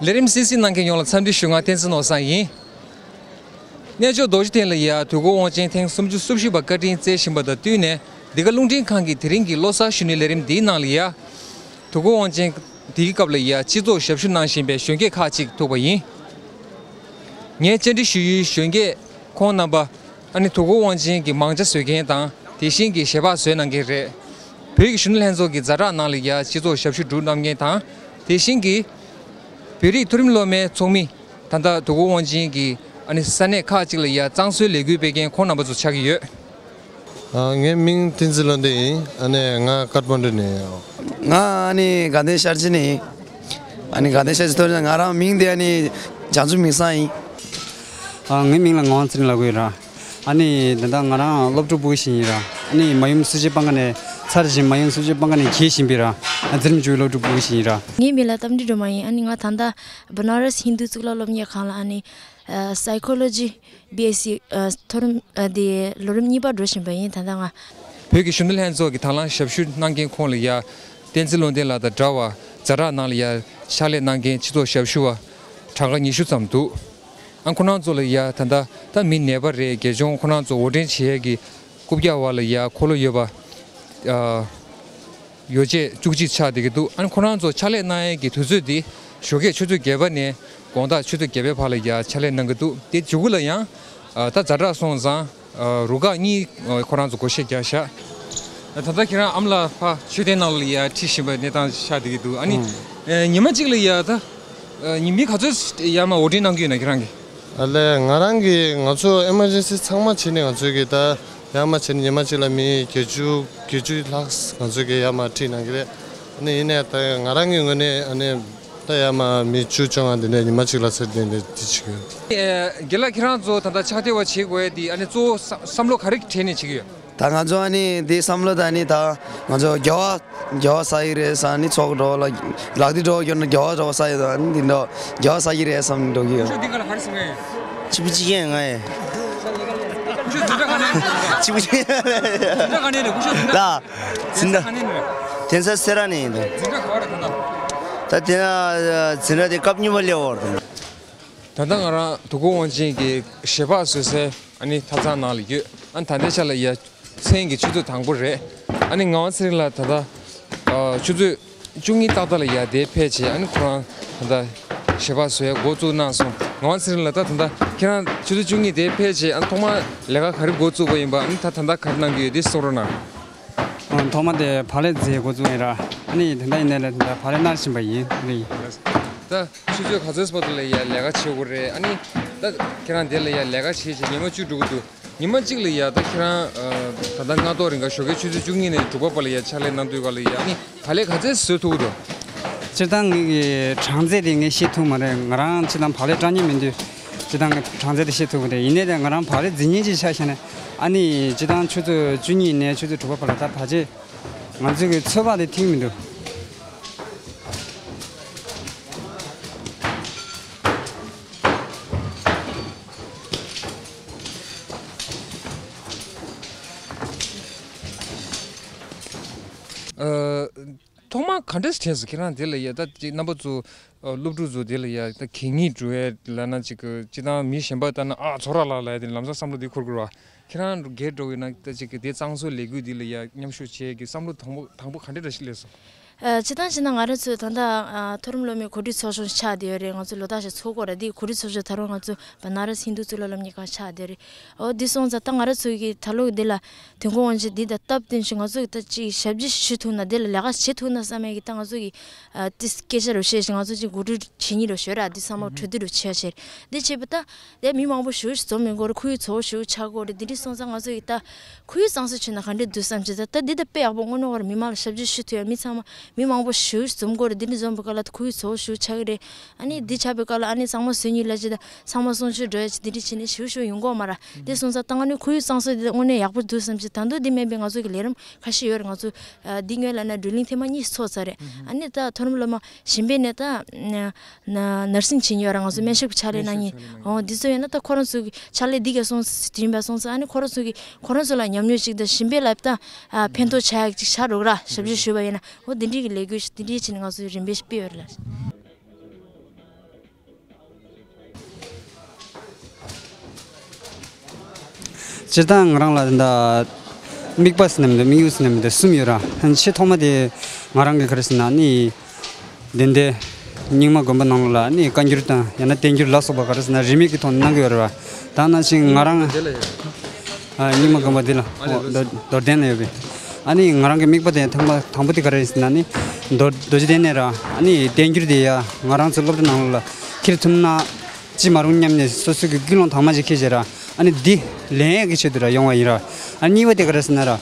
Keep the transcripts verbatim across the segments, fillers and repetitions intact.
ལས་རིམ་གསན་གཟིགས་གནང་མཁན་ཡོངས་ལ་འཚམས་འདྲི་ཞུ། ང་བསྟན་འཛིན་ནོར་བཟང་ཡིན། རྣལ་འབྱོར་རྡོ་རྗེ་གདན་ལ་ཡ་དུས་འཁོར་དབང་ཆེན་ཐེངས་སུམ་ཅུ་སོ་བཞི་པ་བཀའ་དྲིན་སྩལ་བཞིན་པ་དང་བསྟུན་ནས། འདི་ག་རླུང་འཕྲིན་ཁང་གི་དེ་རིང་གི་བློ་གསར་ཞུ་ནི་ལས་རིམ་འདིའི་ནང་ལ་ཡ། དུས་འཁོར་དབང་ཆེན་འདིའི་སྐབས་ལ་ཡ་སྤྱི་ཚོགས་ཞབས་ཞུ་གནང་བཞིན་པའི་གཞོན་སྐྱེས་ཁག་ཅིག་ཐུག་པ་ཡིན། ངས་བཅར་འདྲི་ཞུ་ཡུལ་གཞོན་སྐྱེས་ཁོང་རྣམ་པ། ཨ་ནི་དུས་འཁོར་དབང་ཆེན་གྱི་མང་ཇ་བཟོ་མཁན་དང་། དེ་བཞིན་གྱི་ཞལ་འབག་བཟོས་གནང་མཁན་རེད། བོད་ཀྱི་གཞོན་ནུ་ལྷན་ཚོགས་ཀྱི་ཛ་དྲག་ནང་ལ་ཡ་སྤྱི་ཚོགས་ཞབས་ཞུ་སྒྲུབ་གནང་མཁན་དང་། དེ་བཞིན་གྱི་བོད་རིགས་མཐོ་རིམ་སློབ་མའི་ཚོགས་མི། ད་ལྟ་དུས་འཁོར་དབང་ཆེན་གྱི་ཨ་ནི་ས་གནས་ཁག་ཅིག་ལ་ཡ་གཙང་བཟོའི་ལས་འགུལ་སྤེལ་མཁན་ཁོང་རྣམ་པ་ཚོ་ཆགས་ཀྱི་ཡོད། ཨ། ངའི་མིང་བསྟན་འཛིན་བློ་ལྡན་ཡིན། ཨ་ནི་ང་ཀ་ཐ་མན་ཌུ་ནས་ཡིན། ང་ཨ་ནི་དགའ་ལྡན་ཤར་སྐྱིད་ནས་ཡིན། ཨ་ནི་དགའ་ལྡན་ཤར་སྐྱིད་ཐོག་ནས། ང་རང་མིང་དེ་ཨ་ནི་བྱང་ཆུབ་མིང་བཟང་ཡིན། ཨ། ངའི་མིང་ལ་ངག་དབང་ཚེ་རིང་ལབ་ཀྱི་ཡོད་ར། ཨ་ནི་ད་ལྟ་ང་རང་སློབ་ཕྲུག་སྤུ་གུ་ཞིག་ཡིན་ར། ཨ་ནི་མ་ཡུམ་སུ་ཇི་པང་ཁ་ནས་ཚར་བཞིན་མ་ཡུམ་སུ་ཇི་པང་ཁ་ནས་གྱེས་བཞིན་པའི་ར། ཨ། འཛིན་རིམ་བཅུའི་སློབ་ཕྲུག་སྤུ་གུ་ཞིག་ཡིན་ར། ངའི་མིང་ལ་རྟ་མགྲིན་སྒྲོལ་མ་ཡིན། ཨ་ནི་ང་ད་ལྟ་བ་ན་ར་སི་ཧིན་དུ་གཙུག་ལག་སློབ་གཉེར་ཁང་ལ་ཨ་ནི་ཨ་སའི་ཁོ་ལོ་ཇི་བི་ཨེས་སི་ཨ་མཐོ་རིམ་ཨ་དེ་ལོ་རིམ་གཉིས་པ་འགྲོ་བཞིན་པ་ཡིན་ད་ལྟ་ང་། བོད་ཀྱི་གཞོན་ནུ་ལྷན་ཚོགས་ཀྱི་དང་བླངས་ཞབས་ཞུ་གནང་མཁན་ཁོང་ལ་ཡ། བསྟན་འཛིན་བློ་ལྡན་ལགས་དང་འདྲ་བར་ཛ་དྲག་ནང་ལ་ཡ་ཕྱག་ལས་གནང་མཁན་སྤྱི་ཚོགས་ཞབས་ཞུ་བ་གྲངས་ཀ་ཉི་ཤུ་ཙམ་འདུག་ཨ། ཁོ་རང་ཚོ་ལ་ཡ་ད་ལྟ་ད་མི་ནད་པ་རེད། དགེ་སྦྱོང་ཁོ་རང་ཚོ་དབོར་འདྲེན་བྱེད་ཡས་ཀྱི་རྐུབ་བཀྱག་བར་ལ་ཡ་འཁོར་ལོ་ཡོད་པ། ཨ། ཡོ་བྱད་བཅུ་གཅིག་ཆགས་བསྡད་ཀྱི་འདུག་ཨ་ནི་ཁོ་རང་ཚོ་ཕྱག་ལས་གནང་ཡས་ཀྱི་དུས་ཚོད་འདི་ཞོགས་ཀས་ཆུ་ཚོད་བརྒྱད་པ་ནས་དགོང་དག་ཆུ་ཚོད་བརྒྱད་པའི་བར་ལ་ཡ་ཕྱག་ལས་གནང་གི་འདུག་དེ་མཇུག་ལ་ཡང་ཨ་ད་ཛ་དྲག་སོང་ཙང་ཨ་རུ་ཁག་གཉིས་ཨ་ཁོ་རང་ཚོ་བགོ་བཤའ་རྒྱག་ཤག་ད་ལྟ་ཁྱེད་རང་ཨ་མ་ལགས་ཕར་མཆོད་རྟེན་ནང་ལ་ཡ་ཁྲིད་བཞིན་པའི་གནས་སྟངས་ཆགས་བསྡད་ཀྱི་འདུག་ཨ་ནི་ཨ་ཉི་མ་གཅིག་ལ་ཡ་ད་ཨ་ཉི་མ་ག་ཚོད་ཡར་མར་དབོར་འདྲེན་གནང་གི་ཡོད་ན་ཁྱེད་རང་གིས། ཨ་ལས། ང་རང་གིས་ང་ཚོ་ཨེ་མར་ཇེན་སི་ཚང་མ་བྱས་ནས་ང་ཚོས་ཀྱིས་ད་ཡར་མར་བྱས་ནས་ཉི་མ་གཅིག་ལ་མི་བརྒྱད་ཅུ་བརྒྱད་ཅུ་ལྷག་ང་ཚོས་ཀྱིས་ཡར་མར་ཁྲིད་གནང་གི་རེད། ཨ་ནི་ཡིན་ནའི་ད་ང་རང་གི་ངོས་ནས་ཨ་ནི་ད་ཡར་མར་མི་བཅུ་བཅོ་ལྔ་འདི་འདྲས་ཉི་མ་གཅིག་ལ་ཚུར་འདི་འདྲས་འདི་བྱེད་ཀྱི་ཡོད། ཨེ། རྒན་ལགས་ཁྱེད་རང་ཚོ་ད་ལྟ་ཕྱག་དེ་བ་བྱེད་དགོས་ཡས་འདི་ཨ་ནི་གཙོ་བོ་བསམ་བསམ་བློ་ག་རེ་བྱས་ནས་བྱེད་ཀྱི་ཡོད། ད་ང་ཚོ་ཨ་ནི་འདི་བསམ་བློ་ད་ཨ་ནི་ད་ང་ཚོ་རྒྱལ་བ་རྒྱལ་བ་ས་ཡི་རེད་ས་ནི་ཚོགས་འགྲོ་ལ་ལག་དེ་འགྲོ་གྱུར་ན་རྒྱལ་བ་འགྲོ་ས་ཡི་ད་ཨ་ནི་འདི་འགྲོ་རྒྱལ་བ་ས་ཡི་རེད་བསམ་འགྲོ་གི་ཡོད། ཁྱོད་འདི་ག་ལ་ག་རེ་ཟེར་གི་ཡོད། ཆི་པི་ཅི་ཡན་ང་ཡི། ཁྱོད་འཛིན་གྲྭ་ག་ནས་རེད། ཆི་པི་ཅི་ཡན། འཛིན་གྲྭ་ག་ནས་རེད། ཁྱོད་འཛིན་གྲྭ། ད་འཛིན་གྲྭ། ག་ནས་རེད། དེང་སང་སེ་ར་ནས་ཡིན་ད། འཛིན་གྲྭ་ག་བ་རེད་ད་ལྟ། ད་དེ་ན་འཛིན་གྲྭ་དེ་སྐབས་གཉིས་པ་སླེབས་པ་རེད་ད། ད་ལྟ་ང་རང་དུས་འཁོར་དབང་ཆེན་གྱི་ཞལ་འབག་བཟོ་སའི་ཨ་ནི་ཐབ་ཚང་ནང་ལ་ཡོད། ཨ་ནི་ད་ལྟའི་ཆ་ལ་ཡ་མཚན་གྱི་ཆུ་ཚོད་དང་པོ་རེད། ཨ་ནི་ངག་དབང་ཚེ་རིང་ལགས་ད་ལྟ་ཨ་ཆུ་ཚོད་བཅུ་གཉིས་ཏག་ཏག་ལ་ཡ་དེ་ཕེབས་བྱས། ཨ་ནི་ཁོ་རང་ད་ལྟ་ཞལ་འབག་བཟོ་ཡ་འགོ་བཙུགས་གནང་སོང་། ངག་དབང་ཚེ་རིང་ལགས་ད་ད་ལྟ་ཁྱེད་རང་ཆུ་ཚོད་བཅུ་གཉིས་དེ་ཕེབས་བྱས། ཨ་ནི་ཐོག་མར་ལས་ཀ་ག་རེ་འགོ་བཙུགས་པ་ཡིན་པ། ཨ་ནི་ད་ད་ལྟ་ག་རེ་གནང་གི་ཡོད་དེ་གསུང་རོགས་གནང་། ཨ། ཐོག་མ་དེ་བག་ལེབ་རྫི་འགོ་བཙུགས་ཡིན་ར། ཨ་ནི་དེ་འདྲ་ཡིན་ནའི་ལས་དེ་འདྲ་བག་ལེབ་མནར་བཞིན་པ་ཡིན། ཨ་ནི་ད་ཆུ་ཚོད་ག་ཚོད་བར་དུ་ལ་ཡ་ལས་ཀ་བྱེད་དགོས་རེད། ཨ་ནི་ད་ཁྱེད་རང་དེ་ལ་ཡ་ལས་ཀ་བྱེད་བྱེད་ཉི་མ་བཅུ་འགྲོ་གི་འདུག་ཉི་མ་གཅིག་ལ་ཡ་ད་ཁྱེད་རང་ཨ་ད་ལྟ་སྔ་ཐོག་རིང་ག་ཞོགས་ཀའི་ཆུ་ཚོད་བཅུ་གཉིས་ནས་དྲུག་པ་བར་ལ་ཡ་ཕྱག་ལས་གནང་དུས་ག་ལ་ཡ་ཨ་ནི་བག་ལེབ་ག་ཚོད་བཟོ་ཐུབ་ཀྱི་འདུག་སྤྱིར་བཏང་ངེད་ཀྱི་གྲངས་ཚད་དེ་ངས་བཤད་ཐུབ་མ་རེད། ང་རང་སྤྱིར་བཏང་བག་ལེབ་བཀྲ་མཉེས་མི་འདུག་སྤྱིར་བཏང་གི་གྲངས་ཚད་དེ་བཤད་ཐུབ་ཀྱི་རེད། ཡིན་ནའི་ལས་ང་རང་བག་ལེབ་རྫི་མཁན་ཅིག་ཆགས་བཞག་ནས། ཨ་ནི་སྤྱིར་བཏང་ཆུ་ཚོད་བཅུ་གཉིས་ནས་ཆུ་ཚོད་དྲུག་པ་བར་ལ་ད་བར་ཆད་ང་ཚོ་གི་ཚོད་དཔག་དེ་ཐིག་མི་འདུག་ཨ། ཐོག་མར་ག་འདྲས་དྲན་སོང་ཁྱེད་རང་དེ་ལ་ཡ། ད་ཅིག་རྣམ་པ་ཚོ་ཨ་སློབ་ཕྲུག་ཚོ་དེ་ལ་ཡ་ད་གད་སྙིགས་འགྲོ་ཡས་ལབ་ན་ཅིག་གི་སྤྱིར་བཏང་མི་གཞན་པ་ལྟ་ན་ཨ་ཚོ་ར་ལ་ལབ་ཡ་དེ་ལམ་སང་བསམ་བློ་དེ་འཁོར་གི་རེད་བ། ཁྱེད་རང་སྒེར་འགྲོ་ཡོད་ན་ད་ཅིག་གི་དེ་གཙང་བཟོ་ལས་འགུལ་འདི་ལ་ཡ་མཉམ་ཞུགས་བྱེད་ཀྱི་བསམ་བློ་དང་པོ་དང་པོ་ག་འདྲས་འདྲ་ཞིག་སླེབས་སོང་། ཨ། སྤྱིར་བཏང་བྱས་ན་ང་རང་ཚོའི་ད་ལྟ་ཨ་མཐོ་རིམ་སློབ་མའི་གོ་སྒྲིག་ཚོགས་ཆུང་ཆགས་བསྡད་ཡོད་རེད། ང་ཚོ་ལོ་ལྟར་ཞིག་ཚོགས་ཀྱི་ཡོད་རེད། དེ་གོ་སྒྲིག་ཚོགས་ཆུང་ད་རུང་ང་ཚོ་བ་ན་ར་སི་ཧིན་དུ་གཙུག་ལག་སློབ་གཉེར་ཁང་ཆགས་བསྡད་ཡོད་རེད། འོ་འདི་སོང་ཙང་ད་ང་རང་ཚོ་གི་ད་ལོ་འདི་ལ་དུས་འཁོར་དབང་ཆེན་འདི་དང་སྟབས་བསྟུན་ཞིག་ང་ཚོ་གི་ད་ཅིག་ཞབས་ཕྱི་ཞུ་ཐུབ་ན། འདི་ལ་ལས་ཀ་བྱེད་ཐུབ་ན་བསམ་ཡས་ཀྱི་ད་ང་ཚོ་གི་ཨ་ཏི་སྐད་ཆ་རུ་བཤད་ཞིག་ང་ཚོ་ཅིག་གོ་སྒྲིག་བྱེད་མཁན་རུ་ཞོར་ར་འདི་ཚང་མ་གྲོས་བསྡུར་རུ་བྱེད་ཡ་བྱས་རེད། འདི་བྱས་པ་ད། དེ་མི་མང་པོ་ཞེ་པོ་ཞིག་འཛོམས་ཡོང་གི་རེད། ཁོར་ཡུག་བཟང་པོ་ཞེ་པོ་ཆགས་ཀྱི་རེད། འདི་འདྲ་སོང་ཙང་ང་ཚོ་ཡི་ད་ཁོར་ཡུག་གཙང་སེལ་བྱས་ན་ག་འདྲ་འདུག་བསམ་བྱས། ད་ད་འདི་ད་དཔེ་ཡག་པོ་དངོས་གནས་ཁོ་རང་མི་མང་ལ་ཞབས་ཕྱི་ཞུ་ཐུབ་ཡ། མི་ཚང་མ་མི་མང་པོ་ཞེ་པོ་ཞིག་འཛོམས་ཀྱི་རེད། འདི་འདྲ་འཛོམས་པའི་སྐབས་ལ་ད་ཁོར་ཡུག་བཟང་པོ་ཞེ་པོ་ཆགས་ཀྱི་རེད། ཨ་ནི་འདི་ཆགས་པའི་སྐབས་ལ་ཨ་ནི་ཚང་མ་སོ་ཉུལ་ལ་བྱས་ད་ཚང་མ་གསུང་ཆོས་འགྲོ་ཡ་བྱས། འདི་འདྲ་བྱས་ནས་ཞེ་པོ་ཞེ་པོ་ཡོང་གི་ཡོད་མ་རེད། འདི་སོང་ཙང་ད་ང་ནི་ཁོར་ཡུག་གཙང་སེལ་འདི་དངོས་གནས་ཡག་པོ་འདུག་བསམ་བྱས། ད་དུང་འདི་མིན་པའི་ང་ཚོ་གི་ལས་རིམ་ཁ་ཤས་ཡོད་རེད། ང་ཚོ་ཨ་འདི་སྔོན་ལ་ན་བགྲོ་གླེང་ཐེངས་མ་གཉིས་ཚོགས་ཚར་རེད། ཨ་ནི་ད་མཐོ་རིམ་སློབ་མ་གཞན་པའི་ནས་ད་ན་ནར་སིང་བྱེད་མཁན་ཡོད་ར། ང་ཚོ་སྨན་ཞབས་ཕྱག་ལས་གནང་མཁན། འོ་འདི་ཚོ་ཡིན་ན་ད་ཁོ་རང་ཚོ་གི་ཕྱག་ལས་འདི་ག་སོང་དྲན་པ་སོང་ཙང་། ཨ་ནི་ཁོ་རང་ཚོ་གི་ཁོ་རང་ཚོ་ལ་ཉམས་མྱོང་ཅིག་དང་གཞན་པའི་ལ་ད་ཨ་ཕན་ཐོགས་ཆགས་ཡག་ཅིག་ཆགས་འགྲོ་གི་ར། ཞབས་ཕྱི་ཞུས་པ་ཡིན་ན། འོ་འདི་འདྲའི་གི་ལས་འགུལ་ཞིག་འདི་འདྲའི་བྱས་ནས་ང་ཚོ་རིམ་པས་སྤེལ་ཡོད་རེད་ལ། སྤྱིར་བཏང་ང་རང་ལ་ད་དམིགས་པ་ཟེར་ན་མི་འདུག་དམིགས་ཡུལ་ཟེར་ན་མི་འདུག་གསུམ་ཡོད་ར། ཆེས་ཐོག་མ་དེ་ང་རང་གི་ག་རེ་ཟེར་ན་ནི། དེ་འདྲའི་རྙིང་མ་དགོན་པ་ནང་ལོགས་ལ་ནི་བཀའ་འགྱུར་དང་ཡང་ན་བསྟན་འགྱུར་ལ་སོགས་པ་ག་རེ་ཟེར་ན་རིན་མེད་ཀྱི་ཐོག་ནས་གནང་གི་ཡོད་རེད་བ། ད་ནང་བཞིན་ང་རང་། ཨ། རྙིང་མ་དགོན་པ་འདི་ལ། ཨོ། རྡོ་རྡོར་གདན་ལ་ཡོད་པའི། ཨ་ནི་ང་རང་གི་དམིགས་པ་དེ་ཐེངས་མ་དང་པོ་དེ་ག་རེ་ཡིན་ཟེར་ན་ནི། རྡོ་རྡོ་རྗེ་གདན་ནས་ར། ཨ་ནི་བསྟན་འགྱུར་དེ་ཡ་ང་རང་ཚོ་སློབ་གྲྭ་ནང་ལོགས་ལ་འཁྱེར་ཐུབ་ན་ཅི་མ་རུང་སྙམ་ནས་སོ་སོ་གི་ཀུན་སློང་དྭངས་མ་ཅིག་འཁྱེར་བྱས་ར། ཨ་ནི་འདི་ལེན་ཡས་ཀྱི་ཆེད་དུ་ར་ཡོང་བ་ཡིན་ར། ཨ་གཉིས་པ་དེ་ག་རེ་ཟེར་ན་ར།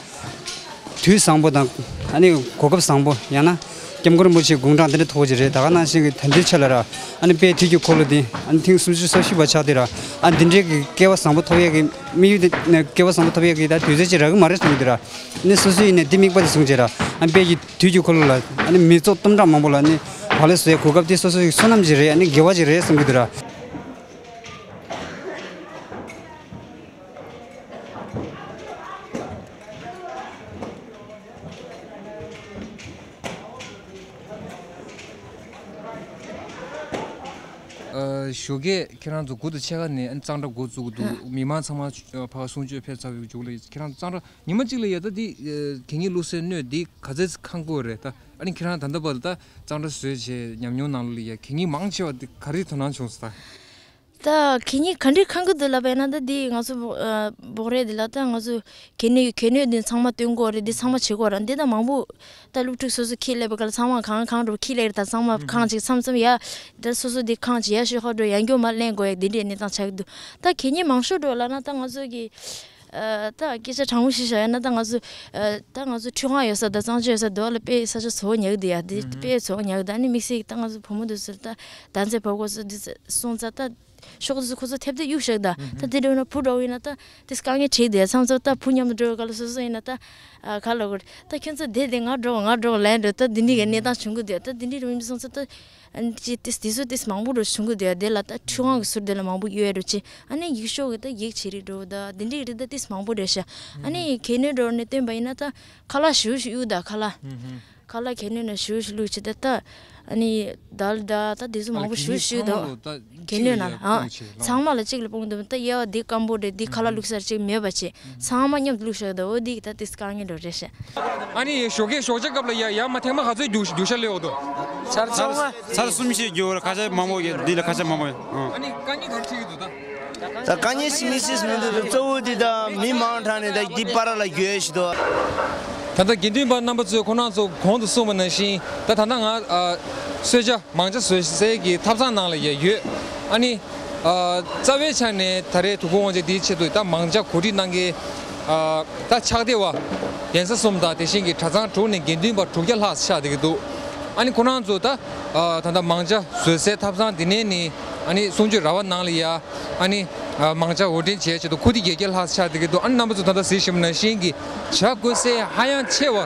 དུས་བཟང་པོ་དང་། ཨ་ནི་གོ་སྐབས་བཟང་པོ། ཡང་ན་སྐྱབས་མགོན་རིན་པོ་ཆེའི་དགུང་གྲངས་དེ་འདྲ་མཐོ་པོ་ཅིག་རེད། ད་ག་ནང་བཞིན་གྱི་ད་ལྟའི་ཆ་ལ་ར། ཨ་ནི་དཔལ་དུས་ཀྱི་འཁོར་ལོ་འདི་ཨ་ནི་ཐེངས་སུམ་ཅུ་སོ་བཞི་པ་ཆགས་དུས་ར། ཨ་འདི་འདྲའི་གི་སྐལ་བ་བཟང་པོ་ཐོབ་ཡས་ཀྱི་དམིགས་ཡུལ་དེ། སྐལ་བ་བཟང་པོ་ཐོབ་ཡས་ཀྱི་ད་དུས་ཚོད་ཅིག་རག་གི་མ་རེད་བསམ་གྱི་འདུག་ར། ཨ་ནི་སོ་སོའི་ནས་འདི་དམིགས་པ་དེ་བཟུང་བྱས་ར། ཨ་དཔལ་གྱི་དུས་ཀྱི་འཁོར་ལོ་ལ་ཨ་ནི་མི་ཚོགས་སྟོང་ཕྲག་མང་པོ་ལ་ནི་བག་ལེབ་བཟོ་ཡས་གོ་སྐབས་དེ་སོ་སོ་ཡི་བསོད་ནམས་ཅིག་རེད། ཨ་ནི་དགེ་བ་ཅིག་རེད་བསམ་གྱི་འདུག་ར། ཨ། ཞོགས་ཀས་ཁྱེད་རང་ཚོ་དགུ་དང་ཕྱེད་ཀ་ནས་ཨ་ནི་གཙང་སྦྲ་འགོ་བཙུགས་འདུག་ཨ། མི་མང་ཚང་མ་ཕར་གསུང་ཆོས་ཕེབས་ཚར་བའི་མཇུག་ལ་ཁྱེད་རང་ཚོ་གཙང་སྦྲ་ཉི་མ་གཅིག་ལ་ཡ་ད་འདི་གད་སྙིགས་བླུགས་སའི་སྣོད་འདི་ག་ཚོད་ཁང་དགོས་རེད། ད་ཨ་ནི་ཁྱེད་རང་ད་ལྟ་བར་ད་གཙང་སྦྲ་བཟོས་བྱས་ཉམས་མྱོང་ནང་ལ་ཡ་གད་སྙིགས་མང་ཆེ་བ་འདི་ག་རེ་དོ་སྣང་བྱུང་སོང་ད། ད་གད་སྙིགས་ག་འདྲས་ཁང་གི་འདུག་ལབ་པ་ཡིན་ན། ད་འདི་ང་ཚོ་ཨ་སྦོག་རས་འདི་ལ་ད་ང་ཚོ་གད་སྙིགས་གད་སྙིགས་འདི་ཚང་མ་བཏོན་དགོས་རེད། འདི་ཚང་མ་བྱེད་དགོས་རེད། འདི་ད་མང་པོ་ད་སློབ་ཕྲུག་སོ་སོ་ཁྱེར་སླེབས་པའི་སྐབས་ལ་ཚང་མ་གང་གང་འགྲོ་ཁྱེར་སླེབས་རེད། ད་ཚང་མ་ཁང་གཅིག་མཚམས་མཚམས་ཡ་ད་སོ་སོ་འདི་ཁང་གཅིག་ཡ་ཤོད་ཧ་འགྲོ་ཡ་འགྱོ་མ་ལེན་དགོས་ཡ་འདི་འདྲའི་གནས་སྟངས་ཆགས་ཀྱི་འདུག་ད་གད་སྙིགས་མང་ཤོས་འགྲོ་ལབ་ན་ད་ང་ཚོ་གི་ཨ་ད་སྐད་ཆ་དྲང་མོ་ཞིག་བཤད་ཡ་ན་ད་ང་ཚོ་ཨ་ད་ང་ཚོ་ཁྲུས་ཁང་ཡོད་ས་དང་གཙང་སྦྲ་ཡོད་ས་དེ་བ་ལ་དཔེ་ས་ཆ་བཟོ་ཉག་འདུག་ཡ། དེ་དཔེ་བཟོ་ཉག་འདུག་ཨ་ནི་དམིགས་བསལ་གྱི་ད་ང་ཚོ་བུ་མོ་དེ་ཚོ་ད་ད་ཚེ་བབ་དགོས་ས་དེ་སོང་ཙང་ད། ཤོག་དེ་ཚོ་ཁོ་ཚོ་ཐེབས་ཐེབས་གཡུག་བཞག་ད། ད་དེ་འདྲ་ཡོད་ན་བུ་འདྲ་བོ་ཡིན་ན་ད་དེ་དཀའ་ངལ་འཕྲད་དེ་མཚམས་མཚམས་ད་བུ་མཉམ་དུ་འགྲོ་བའི་སྐབས་ལ་སོ་སོ་ཡིན་ན་ད་ཨ་ག་ལབ་དགོས་རེད། ད་ཁྱོད་ཚོ་དེ་དེ་ང་འགྲོ་ང་འགྲོ་ལན་འགྲོ་ད་དེ་འདྲའི་གི་གནས་སྟངས་བྱུང་གི་འདུག་ད་དེ་འདྲའི་རུ་མི་སོང་ཚེ་ད་ཨ་ཅི་ཏིས་དེ་ཚོ་ཏིས་མང་པོ་འགྲོ་བྱུང་གི་འདུག་དེ་ལ་ད་ཁྲུས་ཁང་གི་ཟུར་དེ་ལ་མང་པོ་གཡུག་ཡ་འགྲོ་ཅི། ཨ་ནི་ཡིག་ཤོག་གི་ད་ཡིག་བྱེད་རིགས་འགྲོ་ད་དེ་འདྲའི་རིགས་ད་ཏིས་མང་པོ་རེད་ཤག་ཨ་ནི་གད་སྣོད་འགྲོ་ནས་བཏོན་པ་ཡིན་ན་ད་ཁ་ལག་ཞུ་ཞུ་གཡུག་ད་ཁ་ལག་ཁ་ལག་གད་སྣོད་ནང་ཞུ་ཞུ་བླུགས་བྱས་ད་ད། ཨ་ནི་དལ་ད་ད་དེ་ཚོ་མང་པོ་ཞུ་ཞུ་ད། གད་སྣོད་ནང་ཨ་ཚང་མ་ལ་གཅིག་ལ་སྤུངས་འདུག་ད་དབྱེ་བ་འདི་སྐམ་པོ་རེད། འདི་ཁ་ལག་བླུགས་ས་གཅིག་མེད་པ་བྱས་ཚང་མ་མཉམ་དུ་བླུགས་བཞག་ད། འོ་འདི་གི་ད་དེ་དཀའ་ངལ་འགྲོ་རེད་ཤག་ཨ་ནི་ཞོགས་ཀས་ཞོགས་ཇ་སྐབས་ལ་ཡ་ཡ་མ་ཐེངས་མ་ག་ཚོད་རྒྱུགས་རྒྱུགས་ཤ་ལེ་འོ་དོ། ཚར་ཚར་ཚར་གསུམ་བཞི་རྒྱུགས་ཁ་ཤས་མང་པོ་ཡོད། འདི་ལ་ཁ་ཤས་མང་པོ་ཡོད། ཨ་ནི་དཀའ་ངལ་ག་རེ་འཕྲད་ཀྱི་འདུག་ད། ད་དཀའ་ངལ་ཞིག་མི་སྲིད་མི་འདུག་གཙོ་བོ་འདི་ད་མི་མང་དྲགས་ནས་ད་འདི་པར་ལ་འགྱོད་ཞིག་འདུག་ད་ལྟ་དགེ་འདུན་པ་རྣམ་པ་ཚོས་ཁོང་རྣམ་ཚོ་གོང་དུ་གསུངས་པ་ནང་བཞིན་ད་ད་ལྟ་ང་ཨ་གསོལ་ཇ་མང་ཇ་བཟོ་སའི་གི་ཐབ་ཚང་ནང་ལ་ཡ་ཡོད། ཨ་ནི་ཨ་རྩ་བའི་ཆ་ནས་ད་རེས་དུས་འཁོར་དབང་ཆེན་འདིའི་ཆེད་དུ་ད་མང་ཇ་གོ་སྒྲིག་གནང་མཁན་ཨ་ད་ཕྱག་སྡེ་བ་གདན་ས་གསུམ་དང་དེ་བཞིན་གྱི་གྲྭ་ཚང་དྲུག་ནས་དགེ་འདུན་པ་དྲུག་བརྒྱ་ལྷག་ཆགས་བསྡད་ཀྱི་འདུག་ཨ་ནི་ཁོང་རྣམ་ཚོ་ད་ཨ་ད་ལྟ་མང་ཇ་བཟོ་སའི་ཐབ་ཚང་འདི་ནས་ནི་ཨ་ནི་གསུང་ཆོས་ར་བ་ནང་ལ་ཡ་ཨ་ནི་ཨ་མང་ཇ་འོར་འདྲེན་བྱས་ཆེད་དུ་ཁུག་རྟ་བརྒྱད་བརྒྱ་ལྷག་ཆགས་བསྡད་ཀྱི་འདུག་ཨ་ནི་རྣམ་པ་ཚོ་ད་ལྟ་གཟིགས་བཞིན་པ་ནང་བཞིན་གྱི་ཇ་བསྐོལ་སའི་ཧ་ཡང་ཆེ་བ་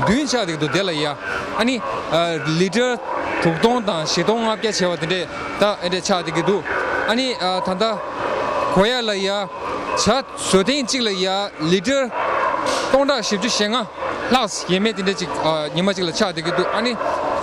བདུན་ཆགས་བསྡད་ཀྱི་འདུག་དེ་ལ་ཡ་ཨ་ནི་ཨ་ལི་ཊར་དྲུག་སྟོང་དང་བཞི་སྟོང་ལྔ་བརྒྱ་བྱས་པ་དེ་འདྲས་ད་ཨེ་འདྲས་ཆགས་བསྡད་ཀྱི་འདུག་ཨ་ནི་ཨ་ད་ལྟ་གོ་ཡ་ལ་ཡ་ཇ་བཟོ་ཐེངས་གཅིག་ལ་ཡ་ལི་ཊར་སྟོང་ཕྲག་བཞི་བཅུ་ཞེ་ལྔ་ལྷག་ཡས་མས་དེ་འདྲ་ཅིག་ཨ་ཉི་མ་གཅིག་ལ་ཆགས་བསྡད་ཀྱི་འདུག་ཨ་ནི་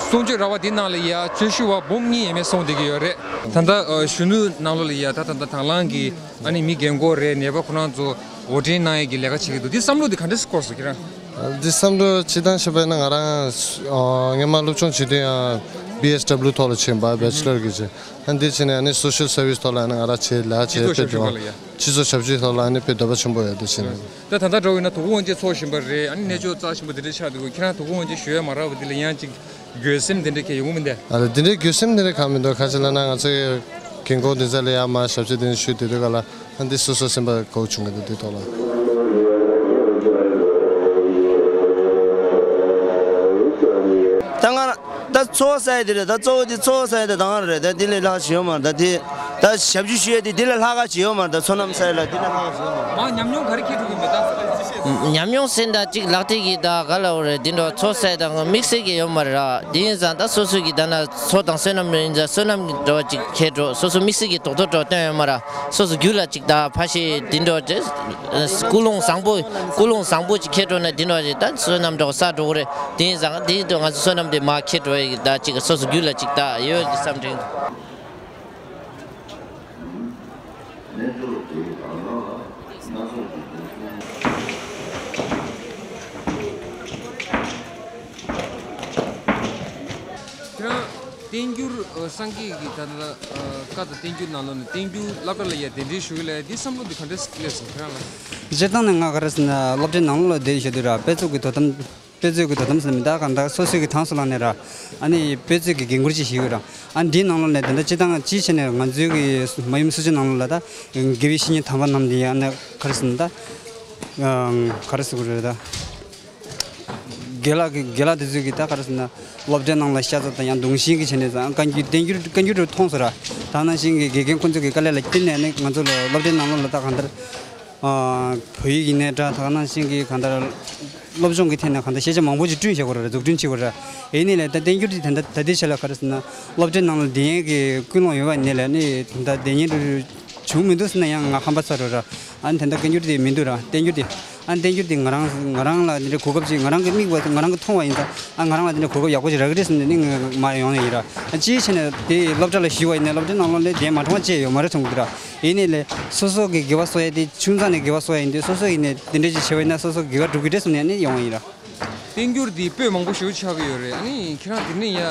གསུང་ཆོས་ར་བ་འདི་ནང་ལ་ཡ་ཆོས་ཞུ་བ་འབུམ་གཉིས་ཡས་མས་སོང་བསྡད་ཀྱི་ཡོད་རེད། ད་ལྟ་ཨ་གཞོན་ནུ་ནང་ལོགས་ལ་ཡ་ད་ད་ལྟ་དང་བླངས་ཀྱི་ཨ་ནི་མི་རྒན་གོག་རེད། ནད་པ་ཁོ་རང་ཚོ་འོར་འདྲེན་གནང་ཡས་ཀྱི་ལས་ཀ་བྱེད་ཀྱི་འདུག་འདི་བསམ་བློ་འདི་ག་འདྲས་སེ་འཁོར་སོང་ཁྱེད་རང་། འདི་བསམ་བློ་སྤྱིར་བཏང་བཤད་པ་ཡིན་ན་ང་རང་སྔོན་མ་སློབ་སྦྱོང་བྱེད་དུས་ཡང་B S W ཐོག་ལ་ཕྱིན་པ་བེ་ཆི་ལར་གྱི་བྱས། ཨ་འདི་བྱས་ནས་ཨ་ནི་སོ་ཤལ་སར་བིས་ཐོག་ལ་ཨ་ནི་ང་རང་བྱས་ལས་བྱས་དཔེ་འདྲ་བ་སྤྱི་ཚོགས་ཞབས་ཕྱི་ཐོག་ལ་ཨ་ནི་དཔེ་འདོད་པ་ཆེན་པོ་ཡོད། འདི་བྱས་ནས། ད་ད་ལྟ་འགྲོ་བས་ན་དོ་དགོང་དབང་ཆེན་ཚོགས་བཞིན་པ་རེད། ཨ་ནི་གནས་མཆོག་རྩ་ཆེན་པོ་འདི་འདྲ་ཆགས་འདུག་ཁྱེད་རང་དོ་དགོང་དབང་ཆེན་ཞུ་ཡ་མ་རག་པ་འདི་ལ་ཡང་ཅིག་འགྱོད་སེམས་དེ་འདྲ་གས་ཡོང་གི་མིན་ཏེ། ཨ་ལ་དེ་འདྲའི་འགྱོད་སེམས་དེ་འདྲ་གང་མི་འདུག་ག་ཅི་ལབ་ན་ང་ཚོ་ཡི་རྒན་གོག་འདི་ཚོ་ལ་ཡར་མར་ཞབས་ཕྱི་དེ་འདྲ་ཞུས་དེ་དུས་ག་ལ་ཨ་འདི་སོ་སོ་སེམས་པ་དགའ་བོ་བྱུང་གི་འདུག་དེ་ཐོག་ལ། ད་ང་ད་ཚོགས་ས་ཡ་དེ་རེད། ད་གཙོ་བོ་དེ་ཚོགས་ས་ཡ་དེ་ད་ང་རེད། ད་དེ་ལས་ལྷག་ཅིག་ཡོད་མ་རེད། ད་དེ་ད་ཞབས་ཕྱི་ཞུ་ཡ་དེ་དེ་ལས་ལྷག་ག་ཅིག་ཡོད་མ་རེད། ད་སོ་ནམ་ས་ཡ་ལ་དེ་ལས་ལྷག་ག་ཅིག་ཡོད་མ་རེད། མ་ཉམས་མྱོང་ག་རེ་ཁྱེར་འགྲོ་གི་མེད་ད། ཉམས་མྱོང་ཟེར་ན་ད་ཅིག་ལག་དེབ་ཀྱི་ད་ག་ལ་འོ་རེད། དེ་འདྲ་ཚོགས་ས་ཡ་ད་དམིགས་བསལ་གྱི་ཡོད་མ་རེད་ར། དེ་ཡིན་ཙང་ད་སོ་སོ་གི་ད་ན་ཚོགས་དང་སོ་ནམ་ཡིན་ཙང་སོ་ནམ་གྱི་འདྲ་བ་ཅིག་ཁྱེར་འགྲོ། སོ་སོ་དམིགས་བསལ་གྱི་རྡོག་རྡོག་འདྲ་བ་སྟོན་ཡོད་མ་རེད། སོ་སོ་རྒྱུད་ལ་ཅིག་ད་ཕ་ཤེས་དེ་འདྲ་བ་ཅིག་ཀུན་སློང་བཟང་པོ་ཀུན་སློང་བཟང་པོ་ཅིག་ཁྱེར་འགྲོ་ན་དེ་འདྲ་བ་ཅིག་ད་སོ་ནམ་འདྲ་བ་ས་འགྲོ་གི་རེད། དེ་ཡིན་ཙང་དེ་འདྲ་ང་ཚོ་སོ་ནམ་དེ་མར་ཁྱེར་འགྲོ་ཡ་གི་ད་ཅིག་སོ་སོ་རྒྱུད་ལ་ཅིག་ད་ཡོད་ཀྱི་བསམ་དྲན་འདུག་ཁྱེད་རང་བསྟན་འགྱུར་ཨ་སངས་རྒྱས་ཀྱི་ད་ལྟ་ཨ་བཀའ་དང་བསྟན་འགྱུར་ནང་ལོགས་ནས་བསྟན་འགྱུར་སློབ་གྲྭ་ལ་ཡ་གདན་འདྲེན་ཞུ་གི་ལ་ཡ་འདི་བསམ་བློ་འདི་ག་འདྲས་སླེབས་སོང་ཁྱེད་རང་ལ། སྤྱིར་བཏང་ནས་ང་ག་རེ་ཟེར་ན་སློབ་གྲྭའི་ནང་ལོགས་ལ་བསྡད་ཡོད་དུས་ར་དཔེ་མཛོད་ཀྱི་དོ་དམ་དཔེ་མཛོད་ཀྱི་དོ་དམ་ཟེར་ན་མི་ད་གང་ལྟར་སོ་སོའི་གི་ཐང་སོ་ལངས་ནས་ར། ཨ་ནི་དཔེ་མཛོད་ཀྱི་འགན་འཁུར་ཅིག་བཞེས་ཡོད་ར། ཨ་འདིའི་ནང་ལོགས་ནས་ད་ལྟ་སྤྱིར་བཏང་སྤྱིའི་ཆ་ནས་ང་ཚོའི་གི་མ་ཡུམ་སུ་ཇོ་ནང་ལོགས་ལ་ད་དགེ་བའི་བཤེས་གཉེན་དམ་པ་རྣམས་དེ་ཡང་ན་ག་རེ་ཟེར་ན་ད་ག་རེ་ཟེར་དགོས་རེད་ད། དགེ་ལགས་ཀྱི་དགེ་ལགས་དེ་ཚོས་ཀྱི་ད་ག་རེ་ཟེར་ན་སློབ་གྲྭའི་ནང་ལ་ཤ་ཚ་དང་ཡང་གདུང་ཤེས་ཀྱི་བྱས་ནས་ད་བཀའ་འགྱུར་བསྟན་འགྱུར་བཀའ་འགྱུར་དུ་མཐོང་སོང་ར། ད་ནང་བཞིན་གྱི་དགེ་རྒན་ཁོང་ཚོ་གི་དཀའ་ལས་ལ་བརྟེན་ནས་ནི་ང་ཚོ་ལ་སློབ་གྲྭའི་ནང་ལོགས་ལ་ད་གང་ལྟར་བོད་ཡིག་ཡིན་ནའི་འདྲ་ད་ག་ནང་བཞིན་གྱི་གང་ལྟར་སློབ་སྦྱོང་གི་ཐད་ནས་གང་ལྟར་ཤེས་བྱ་མང་པོ་ཞིག་བསྐྲུན་བྱེད་དགོས་ར་འཛུགས་སྐྲུན་བྱེད་དགོས་ར། ཡིན་ནའི་ལས་ད་བསྟན་འགྱུར་དེ་ད་ལྟ་ད་ལྟའི་ཆ་ལ་ག་རེ་ཟེར་ན་སློབ་གྲྭའི་ནང་ལ་བསྡད་མཁན་གྱི་ཀུན་སློང་ཡོད་པ་ཡིན་ནའི་ལས་ནི་ད་ལྟ་བསྡད་མཁན་འདྲ་བྱུང་མི་འདུག་ཟེར་ན་ཡང་ང་ཧམ་པ་ཚ་འགྲོ་ར། ཨ་ནི་ད་ལྟ་བཀའ་འགྱུར་དེ་མི་འདུག་ར་བསྟན་འགྱུར་དེ། ཨ་བསྟན་འགྱུར་དེ་ང་རང་ང་རང་ལ་འདི་འདྲའི་གོ་སྐབས་ཅིག་ང་རང་གི་དམིགས་པ་ང་རང་གི་མཐོང་བ་ཡིན་ཙང་ཨ་ང་རང་ལ་འདི་འདྲའི་གོ་སྐབས་ཡག་པོ་ཞིག་རག་གི་རེད་བསམ་ནས་ནི་ངས་མར་ཡོང་ནས་ཡིན་ར། ཨ་ཅིའི་ཕྱིར་ནས་དེ་སློབ་གྲྭ་ལ་ཞུགས་པ་ཡིན་ན་སློབ་གྲྭའི་ནང་ལོགས་ལ་བསྡད་མ་གྲོངས་པ་ཅི་ཡོད་མ་རེད་མཐོང་གི་འདུག་ར། ཡིན་ནའི་ལས་སོ་སོ་གི་དགེ་བ་གསོག་ཡ་དེ་ཆུང་ཙག་ནས་དགེ་བ་གསོག་ཡ་ཡིན་དུས་སོ་སོ་ཡིན་ནས་འདི་འདྲ་ཅིག་བྱས་པ་ཡིན་ན་སོ་སོ་དགེ་བ་སྒྲུབ་ཀྱི་རེད་བསམ་ནས་ནི་ཡོང་བ་ཡིན་ར། བསྟན་འགྱུར་འདི་པོད་མང་པོ་ཞེ་པོ་ཆགས་ཀྱི་ཡོད་རེད། ཨ་ནི་ཁྱེད་རང་འདི་ནས་ཡ་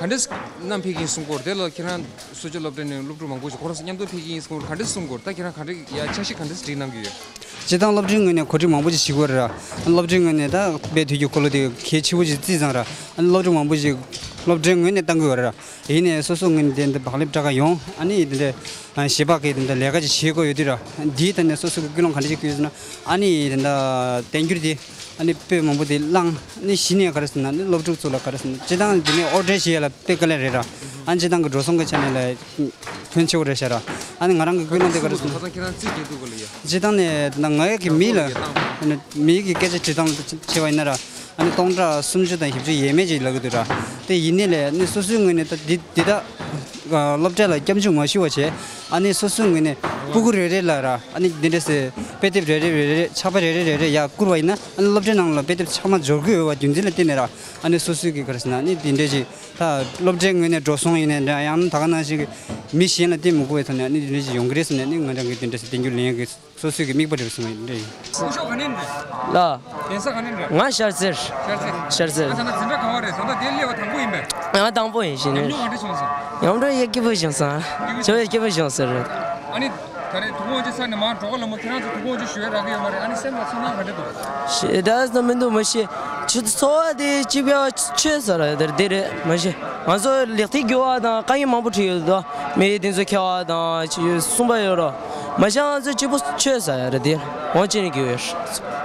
ག་འདྲས་གནང་ཕེབས་ཀྱི་ཡིན་གསུང་གི་ཡོད་རེད། དེ་ལ་ཁྱེད་རང་སུ་ཇོ་སློབ་གྲྭ་ནས་སློབ་ཕྲུག་མང་པོ་ཞིག་ཁོ་རང་ཚོ་མཉམ་དུ་ཕེབས་ཀྱི་ཡིན་གསུང་གི་ཡོད་རེད། ག་འདྲས་གསུང་གི་ཡོད་རེད། ད་ཁྱེད་རང་ག་འདྲས་ཡ་འཆར་གཞི་ག་འདྲས་སྒྲིག་གནང་གི་ཡོད། སྤྱིར་བཏང་སློབ་གྲྭའི་ངོས་ནས་གོ་སྒྲིག་མང་པོ་ཞིག་བྱེད་ཀྱི་ཡོད་རེད། སློབ་གྲྭའི་ངོས་ནས་ད་དཔེ་དུས་ཀྱི་འཁོར་ལོ་དེ་གལ་ཆེ་བོ་ཞིག་བརྩིས་ཙང་ར། སློབ་ཕྲུག་མང་པོ་ཞིག་སློབ་གྲྭའི་ངོས་ནས་བཏང་གི་ཡོད་རེད། ཡིན་ནའི་སོ་སོ་ངོས་ནས་དེ་འདི་བག་ལེབ་སྤྲད་ག་ཡོང་། ཨ་ནི་དེ་འདྲ་ཞལ་འབག་གི་དེ་འདྲ་ལས་ཀ་ཅིག་བྱེད་དགོས་ཡོད་དུས་ར། འདིའི་ཐད་ནས་སོ་སོ་གི་ཀུན་སློང་ག་འདྲ་ཞིག་སྐྱེས་ཡོད་ཟེར་ན། ཨ་ནི་དེ་འདྲ་བསྟན་འགྱུར་དེ་ཨ་ནི་དཔེ་མང་པོ་དེ་བླངས་ནས་གཞི་ནས་ག་རེ་ཟེར་ན་ནི་སློབ་ཕྲུག་ཚོ་ལ་ག་རེ་ཟེར་ན་སྤྱིར་བཏང་འདི་ནས་ཨོར་ཌར་བྱེད་ཡ་ལ་དཔེ་དཀའ་ལས་རེད་ར། ཨ་ནི་སྤྱིར་བཏང་གི་འགྲོ་སོང་གི་ཆ་ནས་ལ་ཕོན་ཆེ་བོ་རེད་ཤག་ར། ཨ་ནི་ང་རང་གི་ཀུན་སློང་དེ་ག་རེ་ཟེར་ན། ཁ་སང་ཁྱེད་རང་རྩིས་རྒྱག་འདུག་ག་ལ་ཡ། སྤྱིར་བཏང་ནས་ད་ང་ཡ་གི་མི་ལ་ཨ་ནི་མི་གི་སྐད་ཆ་དྲི་སྟངས་བྱས་པ་ཡིན་ན་ར། ཨ་ནི་སྟོང་ཕྲག་སུམ་ཅུ་དང་བཞི་བཅུ་ཡས་མས་ཅིག་ལབ་ཀྱི་འདུག་ར། དེ་ཡིན་ནའི་ལས་ནི་སོ་སོའི་ངོས་ནས་ད་འདི་འདི་ད་སློབ་གྲྭ་ལ་སྐྱབས་འཇུག་མ་ཞུ་བ་བྱས། ཨ་ནི་སོ་སོའི་ངོས་ནས་སྤུ་གུ་རེ་རེ་ལ་ར་ཨ་ནི་འདི་འདྲ་སེ་དཔེ་དེབ་རེ་རེ་རེ་རེ་ཕྱག་དཔེ་རེ་རེ་རེ་རེ་ཡར་བསྐུར་བ་ཡིན་ན། ཨ་ནི་སློབ་གྲྭའི་ནང་ལ་དཔེ་དེབ་ཚང་མ་འབྱོར་གྱི་ཡོད་པ་རྒྱུ་མཚན་ལ་བརྟེན་ནས་ར། ཨ་ནི་སོ་སོའི་གི་ག་རེ་ཟེར་ན་ཨ་ནི་འདི་འདྲ་ཅིག་ད་སློབ་གྲྭའི་ངོས་ནས་འགྲོ་སོང་ཡིན་ནའི་འདྲ། ཡང་ན་ད་ག་ནང་བཞིན་གི་མི་གཞན་ལ་བརྟེན་མི་དགོས་པའི་ཐོག་ནས་ཨ་ནི་འདི་འདྲ་ཅིག་ཡོང་གི་རེད་ཟེར་ནས་ཨ་ནི་ང་རང་གི་འདི་འདྲ་སེ་བསྟན་འགྱུར་ལེན་ཡ་གི་སོ་སོའི་གི་དམིགས་པ་རེད་གསུངས་པ་ཡིན་འདྲ་ཡིན། སྐུ་ཞབས་ག་ནས་རེད། ལ། གདན་ས་ག་ནས་རེད། ང་ཤར་རྩེར། ཤར་རྩེ། ཤར་རྩེར། ཨ་ད་ན་འཛིན་གྲྭ་ག་བ་རེད། ད་ལྟ་དེ་སླེབས་པ་དང་པོ་ཡིན་པས། ང་དང་པོ་ཡིན་ཞེས་ནས། ཉམས་མྱོང་ག་འདྲ་བྱུང་སོང་། ཉམས་མྱོང་ཡག་སྐྱིད་པོ་བྱུང་སོང་། ཁྱོད་ཡག་སྐྱིད་པོ་བྱུང་སོང་རེད། ཨ་ནི་ད་རེས་དོ་དགོང་དབང་ཆེན་ཚར་ནས་མར་འགྲོ་ག་ལ་མོ་ཁྱེད་རང་ཚོ་དོ་དགོང་དབང་ཆེན་ཞུ་ཡ་རག་གི་ཡོད་མ་རེད། ཨ་ནི་སེམས་ལ་ཚོར་སྣང་ག་འདྲ་འདུག་ཞེ་དྲག་མི་འདུག་མ་གཞི། ཚོར་བ་དེ་གཅིག་པ་ཆོས་ཟེར་ར་དེ་རེད་མ་གཞི། ང་ཚོ་ལེགས་ཐིག་རྒྱུ་བ་དང་དཀའ་ངལ་མང་པོ་འཕྲད་ཡོད་དོ། མི་དེ་ཚོ་ཁྱེར་བ་དང་གསུངས་པ་ཡོད་རོ། མ་གཞི་ང་ཚོ་གཅིག་པོ་ཆོས་ཟེར་ཡ་རེད་དེ། དབང་ཆེན་རྒྱུ་ཡོད་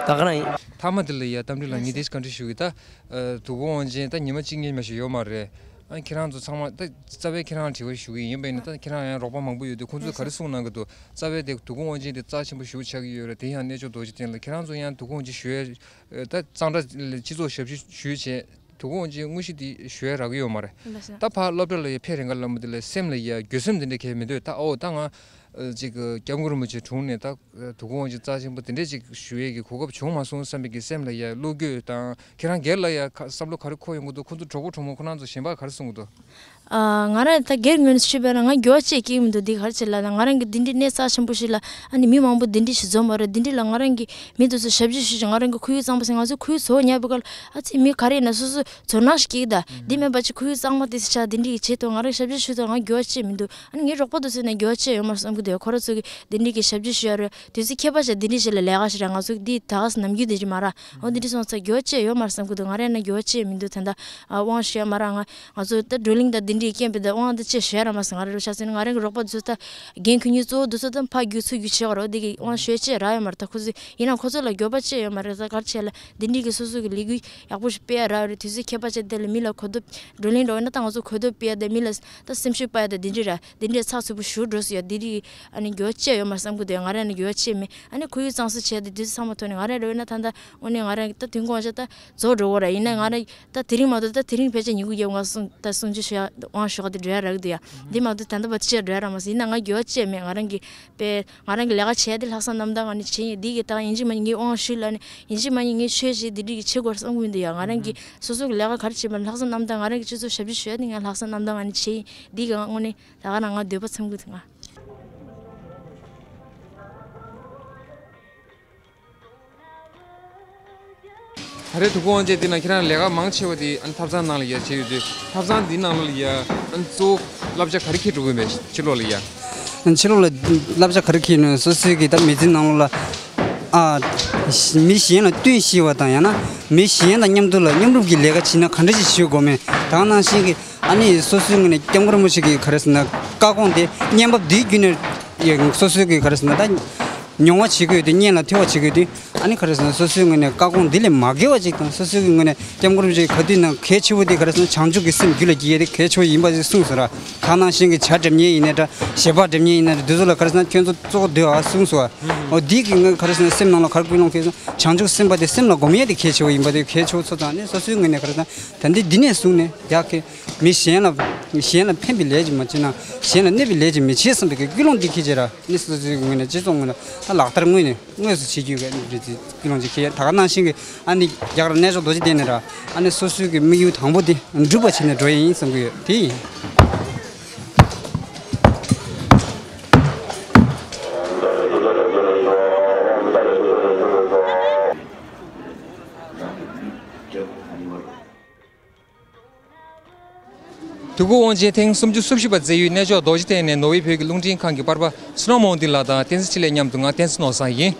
ད་ག་རང་ཡིན། ཐ་མ་དེ་ལ་ཡ་གཏམ་འདྲི་ལ་ངས་དེ་བཀའ་འདྲི་ཞུ་གི་ད། དོ་དགོང་དབང་ཆེན་ད་ཉི་མ་གཅིག་གཉིས་མ་ཞིག་ཡོད་མ་རེད། ཨ་ཁྱེད་རང་ཚོ་ཚང་མ་ད་རྩ་བའི་ཁྱེད་རང་དྲི་བ་ཞུ་གི་ཡིན་པ་ཡིན་ན། ད་ཁྱེད་རང་ཡང་རོགས་པ་མང་པོ་ཡོད་དུས་ཁོང་ཚོས་ག་རེ་གསུངས་གནང་གི་འདུག་རྩ་བའི་དེ་དོ་དགོང་དབང་ཆེན་དེ་རྩ་ཆེན་པོ་ཞེ་པོ་ཆགས་ཀྱི་ཡོད་རེད། དེ་ཡང་གནས་མཆོག་རྡོ་རྗེ་གདན་ལ་ཁྱེད་རང་ཚོ་ཡང་དོ་དགོང་དབང་ཆེན་ཞུ་ཡ་ད་གཙང་སྦྲ་སྤྱི་ཚོགས་ཞབས་ཞུ་ཞུས་བྱས། དོ་དགོང་དབང་ཆེན་དངོས་གཞི་དེ་ཞུ་ཡ་རག་གི་ཡོད་མ་རེད། ད་ཕར་སློབ་གྲྭ་ལ་ཡ་ཕེབས་རན་ག་ལ་མོ་དེ་ལ་སེམས་ལ་ཡ་འགྱོད་སེམས་དེ་འདྲ་གས་མི་འདུག་ད་ཨོ་ད་ང་ཅིག་སྐྱབས་མགོན་རིན་པོ་ཆེ་དྲུང་ནས་ད་དོ་དགོང་དབང་ཆེན་རྩ་ཆེན་པོ་དེ་འདྲ་ཅིག་ཞུ་ཡས་ཀྱི་གོ་སྐབས་བྱུང་མ་སོང་བསམ་པའི་གི་སེམས་ལ་ཡ་བློ་འགྱོད་དང་། ཁྱེད་རང་སྒེར་ལ་ཡ་ཁ་བསམ་བློ་ག་རེ་འཁོར་ཡོང་གི་འདུག་ཁོང་ཚོ་གྲོགས་པོ་གྲོགས་མོ་ཁོ་རང་ཚོ་གཞན་པ་ག་རེ་གསུང་གི་འདུག་ཨ། ང་རང་ད་སྒེར་ངོས་ནས་ཞུས་པ་ན་ང་འགྱུར་བ་ཅིག་སྐྱེ་གི་མི་འདུག་འདི་ག་རེ་བྱས་ལབ་ན། ང་རང་གི་འདི་འདྲའི་གནས་རྩ་ཆེན་པོ་ཞིག་ལ་ཨ་ནི་མི་མང་པོ་འདི་འདྲ་ཞིག་འཛོམས་པ་རེད། འདི་འདྲ་ལ་ང་རང་གི་མི་དེ་ཚོ་ཞབས་ཕྱི་ཞུས་ཤིང་། ང་རང་གི་ཁོར་ཡུག་གཙང་པོ་ཟེར། ང་ཚོའི་ཁོར་ཡུག་གཙང་མ་དེ་ཟེར་ཆ་འདི་འདྲའི་གི་བྱེད་དུས་ང་རང་ཞབས་ཕྱི་ཞུས་དུས་ང་འགྱུར་བ་ཅིག་མི་འདུག་ཨ་ནི་ངའི་རོགས་པ་དེ་ཚོས་ན་འགྱུར་བ་ཅིག་ཡོད་མ་རེད་བསམ་གི་འདུག་ཁོ་ར་ཚོས་གི་འདི་འདྲའི་གི་བྱེད་དུས་ང་རང་ཞབས་ཕྱི་ཞུས་དུས་ང་འགྱུར་བ་ཅིག་མི་འདུག་ཨ་ནི་ངའི་རོགས་པ་དེ་ཚོས་ན་འགྱུར་བ་ཅིག་ཡོད་མ་རེད་བསམ་གི་འདུག་ཁོ་ར་ཚོས་གི་འདི་འདྲའི་གི་ཞབས་ཕྱི་ཞུ་ཡ་རེད། དུས་ཚོད་ཁྱད་པར་ཅན་འདི་འདྲའི་ཞིག་ལ་ལས་ཀ་ཞིག་རེད། ང་ཚོ་འདི་ད་ག་ས་ནམ་རྒྱུན་དེ་རེད་མ་རེད། འོ་འདི་འདྲ་སོང་ཙང་འགྱུར་བ་ཅིག་ཡོད་མ་རེད་བསམ་གི་འདུག་ང་རང་ན་འགྱུར་བ་ཅིག་མི་འདུག་ད་ལྟ་ཨ་དབང་ཞུ་ཡ་མ་རེད། ང་ང་ཚོ་ད་བགྲོ་གླེང་དང་འདི་འདྲའི་རྐྱེན་པས་ད་དབང་ད་ཅིག་ཞུ་ཡ་རག་མ་སོང་། ང་རང་རོགས་ཤག་ཟེར་ན་ང་རང་གི་རོགས་པ་ཚོ་ད་འགན་ཁུར་མཁན་གཙོ་བོ་འདི་ཚོ་ད་ཕར་རྒྱུག་ཚུར་རྒྱུག་བྱེད་དགོས་རེད། འོ་འདི་གི་དབང་ཞུ་ཡ་ཅིག་རག་ཡོད་མ་རེད། ད་ཁོ་ཚོས་ཡིན་ནའང་ཁོ་ཚོ་ལ་འགྱུར་བ་ཅིག་ཡོད་མ་རེད། ད་ག་རེ་བྱས་ལ་འདི་འདྲའི་གི་སོ་སོ་གི་ལས་འགུལ་ཡག་པོ་ཞིག་སྤེལ་ཡ་རག་རེད། དུས་ཚོད་ཁྱད་པར་ཅན་དེ་ལ་མི་ལ་གོ་རྟོགས། བགྲོ་གླེང་འགྲོ་བ་ན་ད་ང་ཚོ་གོ་རྟོགས་སྤེལ་ཡ་དང་མི་ལ་ད་སེམས་ཤུགས་སྤར་ཡ་དང་འདི་འདྲ་རེད། འདི་འདྲའི་ཚགས་ཚུད་པོ་ཞིག་འགྲོ་སྲིད་ཡ། འདི་འདྲའི་ཨ་ནི་འགྱུར་བ་ཅིག་ཡོད་མ་རེད་བསམ་གི་འདུག་ང་རང་ནི་འགྱུར་བ་ཅིག་མེད། ཨ་ནི་ཁོར་ཡུག་གཙང་བཟོ་བྱས་ཏེ་དུས་ཚོད་ཚང་མ་ཐོག་ནས་ང་རང་རེ་བས་ན་ད་ལྟ་དངོས་གནས་ང་རང་ད་དུས་འཁོར་ཅིག་ད་རྫོགས་འགྲོ་གི་རེད། ཡིན་ན་ང་རང་ད་དེ་རིང་མ་གཏོགས་ད་དེ་རིང་ཕལ་ཆེར་ཉིན་གུང་རྒྱབ་ང་སྲུང་ད་སྲུང་བརྩི་ཞུ་ཡ་དབང་ཞུ་ག་དེ་འགྲོ་ཡ་རག་གི་འདུག་ཡ། འདི་མ་གཏོགས་ད་ལྟ་བར་དུ་ཅིག་འགྲོ་ཡ་རག་མ་སོང་། ཡིན་ན་ང་འགྱུར་བ་ཅིག་མེད། ང་རང་གི་པས་ང་རང་གི་ལས་ཀ་བྱས་ཏེ་ལྷག་བསམ་རྣམ་དག་ངང་ནས་བྱས་ཡིན། འདི་གི་ད་ཡིན་གཅིག་མིན་གཅིག་ངས་དབང་ཞུས་ལབ་ནས་ཡིན་གཅིག་མིན་གཅིག་ངས་ཆོས་བྱས་འདི་འདྲ་གི་བྱེད་དགོས་བསམ་གི་མི་འདུག་ཡ། ང་རང་གི་སོ་སོ་གི་ལས་ཀ་ག་རེ་བྱེད་པ་ལྷག་བསམ་རྣམ་དག་ང་རང་གི་སྤྱི་ཚོགས་ཞབས་ཕྱི་ཞུ་ཡ་དེ་ང་ལྷག་བསམ་རྣམ་དག་ངང་ནས་བྱས་ཡིན། འདི་གི་དངོས་གནས་ད་ག་རང་ང་འདོད་པ་ཚིམ་གི་འདུག་ང་། ད་རེས་དུས་འཁོར་དབང་ཆེན་འདི་ནང་ཁྱེད་རང་ལས་ཀ་མང་ཆེ་བ་དེ་ཨ་ནི་ཐབ་ཚང་ནང་ལ་ཡ་བྱས་ཡོད་དུས། ཐབ་ཚང་འདི་ནང་ལོགས་ལ་ཡ་ཨ་ནི་གཙོ་བོ་བསླབ་བྱ་ག་རེ་འཁྱེར་འགྲོ་གི་ཡོད་པས་ཕྱི་ལོགས་ལ་ཡ། ཕྱི་ལོགས་ལ་བསླབ་བྱ་ག་རེ་འཁྱེར་ནས་སོ་སོའི་གི་ད་མི་ཚེ་ནང་ལོགས་ལ་ཨ་མི་གཞན་ལ་བསྟུན་ཤེས་པ་དང་། ཡང་ན་མི་གཞན་དང་མཉམ་དུ་ལ་མཉམ་རུབ་ཀྱི་ལས་ཀ་བྱེད་ན་ག་འདྲ་ཞིག་བྱེད་དགོས་མིན། ད་ག་ནང་བཞིན་གི་ཨ་ནི་སོ་སོའི་ངོས་ནས་སྐྱབས་མགོན་རིན་པོ་ཆེ་གི་ག་རེ་ཟེར་ན་བཀའ་དགོངས་དེ་བརྙན་པར་འདིའི་བརྒྱུད་ནས་ཡང་སོ་སོའི་གི་ག་རེ་ཟེར་ན་ད་མྱོང་བ་བྱེད་དགོས་དུས། སྙན་ལ་ཐོས་པ་བྱེད་དགོས་དུས། ཨ་ནི་ག་རེ་ཟེར་ན་སོ་སོའི་ངོས་ནས་བཀའ་དགོངས་འདི་ལས་མ་འགལ་བ་ཅིག་དང་། སོ་སོའི་གི་ངོས་ནས་སྐྱབས་མགོན་རིན་པོ་ཆེ་ག་དུས་ནང་གལ་ཆེ་བོ་དེ་ག་རེ་ཟེར་ན་བྱང་ཆུབ་ཀྱི་སེམས་རྒྱུད་ལ་སྐྱེ་ཡ་དེ་གལ་ཆེ་བོ་ཡིན་པ་ཞིག་གསུངས་སོང་ར། ད་ག་ནང་བཞིན་གི་ཇ་འདེབས་མཁན་ཡིན་ནའི་འདྲ། ཞལ་འབག་འདེབས་མཁན་ཡིན་ནའི་འདྲ། འདི་ཚོ་ལ་ག་རེ་ཟེར་ན་ཁྱོད་ཚོ་གཙོ་བོ་སྡོད་ཨ་གསུངས་སོང་ཨ། ཨོ་འདི་གི་ངས་ག་རེ་ཟེར་ན་སེམས་ནང་ལ་ག་རེ་ཀུན་སློང་ཁེལ་སོང་། བྱང་ཆུབ་སེམས་དཔའ་དེ་སེམས་ལ་སྒོམ་ཡ་དེ་གལ་ཆེ་བོ་ཡིན་པ་དེ་གལ་ཆེ་བོ་ཚོ་ཚང་ནས་སོ་སོའི་ངོས་ནས་ག་རེ་ཟེར་ན་ད་འདི་འདི་ནས་བཟུང་ནས་རྒྱག་གི་མི་གཞན་ལ་གཞན་ལ་ཕན་པའི་ལས་ཅིག་མ་བྱེད་ན་གཞན་ལ་གནོད་པའི་ལས་ཅིག་མི་བྱེད་བསམ་པའི་གི་ཀུན་སློང་འདི་འཁྱེར་བྱས་ར། ནི་སོ་སོའི་ངོས་ནས་སྤྱི་ཚོགས་ངོས་ནས་ད་ལག་བསྟར་དངོས་ནས་དངོས་སུ་བྱེད་རྒྱུ་གི་རེད་ཅེས་ཀུན་སློང་ཅིག་འཁྱེར། ད་ག་ནང་བཞིན་གྱི་ཨ་ནི་རྒྱ་གར་གནས་མཆོག་རྡོ་རྗེ་གདན་ནས་ར་ཨ་ནི་སོ་སོའི་གི་དམིགས་ཡུལ་དང་པོ་དེ་འགྲུབ་པ་བྱས་ནས་འགྲོ་ཡ་ཡིན་བསམ་གྱི་ཡོད། དེ་ཡིན། དུས་འཁོར་དབང་ཆེན་ཐེངས་སུམ་ཅུ་སོ་བཞི་པ་མཛད་ཡུལ་གནས་མཆོག་རྡོ་རྗེ་གདན་ནས་ནོར་ཝེ་བོད་ཀྱི་རླུང་འཕྲིན་ཁང་གི་པར་པ་སུ་ར་མོང་ཏི་ལགས་དང་བསྟན་འཛིན་འཕྲིན་ལས་མཉམ་དུ་ང་བསྟན་འཛིན་ནོར་བཟང་ཡིན།